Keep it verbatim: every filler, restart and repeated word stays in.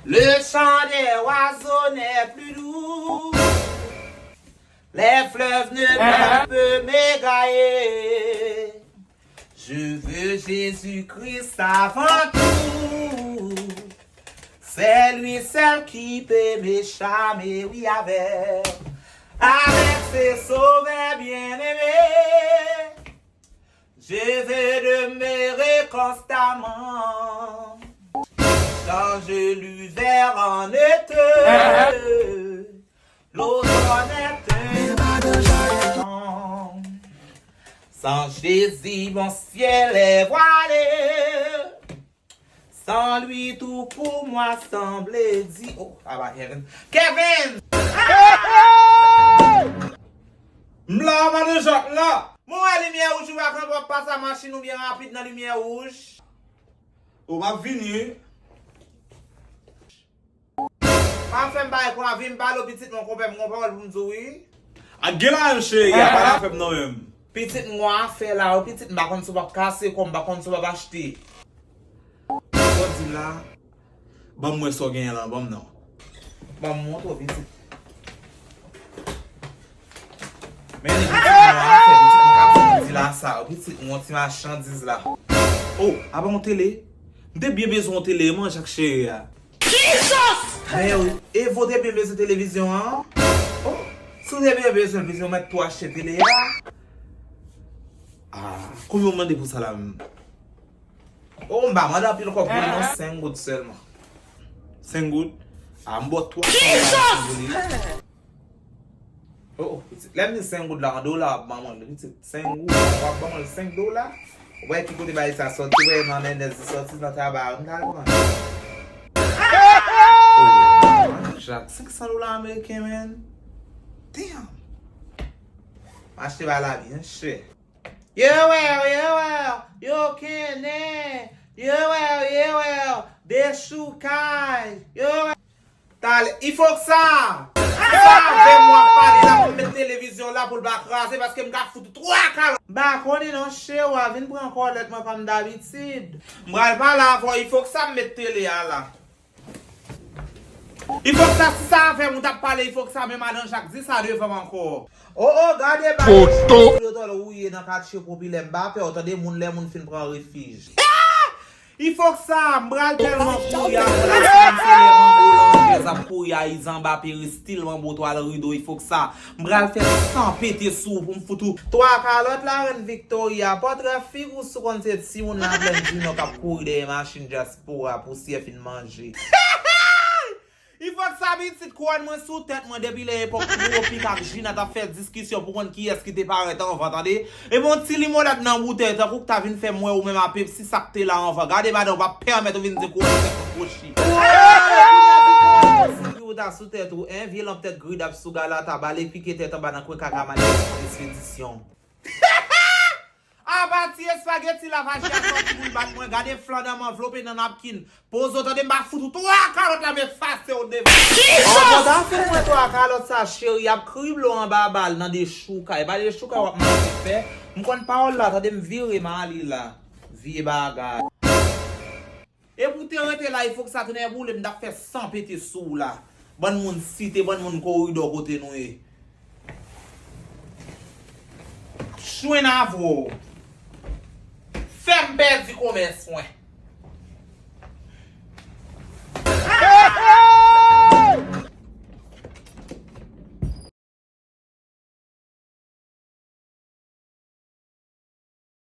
Le chant des oiseaux n'est plus doux. Les fleuves ne peuvent plus m'égayer. Je veux Jésus-Christ avant tout. C'est lui seul qui peut me charmer, oui, avec, avec ce sauveur bien-aimé. Je veux demeurer constamment. Changer l'hiver en été. L'automne est un... Sans Jésus, mon ciel est voilé. Sans lui, tout pour moi semble dit. Oh, aba Kevin. Kevin! M la, madan Jak la. Mwen wè limyè wouj ou pa kanpe, w ap pase a machin ou byen rapid nan limyè wouj. Ou p ap vini. Pa fè m bagay konsa, vin pale w pitit mwen, konpè m gon pawòl pou m di w wi. A gen la menm cheri, a pa la fè m non menm. Pitit m gon afè la wi, pitit m pa konn si w p ap kase kò m, pa konn si w p ap achte. Sa w di m la, ban m wè sa w genyen lan, ban m non. Ban m montre w pitit. Men li pitit mwen afè, pitit mwen ka di la sa, pitit mwen ti machandiz la. Oh, apa yon tele? M te byen bezwen yon tele, man, Jak cheri a. Jesus! Men, Evo te byen bezwen televizyon an. Oh, si w te byen bezwen, bezwen mèt tou achte tele a. Ah, konbyen w mande pou sa la menm? Oh, m pa mande anpil kòb pou li non, senk goud sèlman. Senk goud? Ah, m ba w twa san dola pou li. Oh, oh, pitit. Lè m di senk goud la, an dola w ap ban mwen l, pitit. Senk goud, w ap ban mwen l senk dola? Ou wè ki kote bagay sa sòti, ou wè nan Mendez li sòti nan Taba, m t al pran. Oh, Jak, senk san dola ameriken, man. Damn. M achte bagay la byen chè. Yo, well, yo, well, yo, Kenen. Yo, well, yo, well, Dechoukay. Yo, well. Talè, Ifoksa! Se avè m w ap pale la, pou m met televizyon la pou l pa kraze, paske m ka fout ou twa kalòt. M pa konnen non, cheri, w a vin pran kòlèt mwen kòm dabitid. M pral pale avè w, Ifoksa, m met tele a la. Ifoksa, si se avè m ou t ap pale, Ifoksa, men madan Jak di sa devan m ankò. Oh, oh, gade bagay yo tande ou ye nan katye popilè, m pa pè w tande moun lè moun fin pran refij. Ifoksa, m pral tèlman kouri a Lasanm, se lè manbo Landjèz ap kouri a Izanba, peristil manbo twal rido, Ifoksa. M pral fè san pete sou ou pou m fout ou. Twa kalòt la, Reine Victoria, pòtrè figi w si w konn se timoun la Blandino k ap kouri dèyè machin dyaspora, pousyè fin manje. Ifoksa pitit, kouwòn mwen sou tèt mwen depi lè epòk Twopi ak Jina t ap fè diskisyon pou konn kiyès ki te parèt anvan, tande. E bon ti limonad nan boutèy, tankou w ta vin fè m wè ou menm a Pepsi sa k te la anvan. Gade madan, w p ap pèmèt ou vin di kouwòn tèt mwen kwochi. Ou ta sou tèt ou, en, vye lanp tèt gridap sou gala, ta bale pike tèt anba nan kwen kaka malè espedisyon. Apa ti espageti la fache a sòti pou l bat mwen, gade flan nan m anvlope nan napkin. Poze w tande m pa fout ou twa kalòt la m efase w devan. Anvan w ta fè mwen twa kalòt sa cheri, y ap krible w anba bal nan Dechoukay. Pa Dechoukay w ap mache fè. M konn pawòl la, tande m vire m ale la. Vye bagay. Epi w te rete la, Ifoksa, tnè boule m t ap fè san pete sou w la. Bann moun site, bann moun koridò kote nou ye. Chwen avè w. Fè m pèdi komès mwen.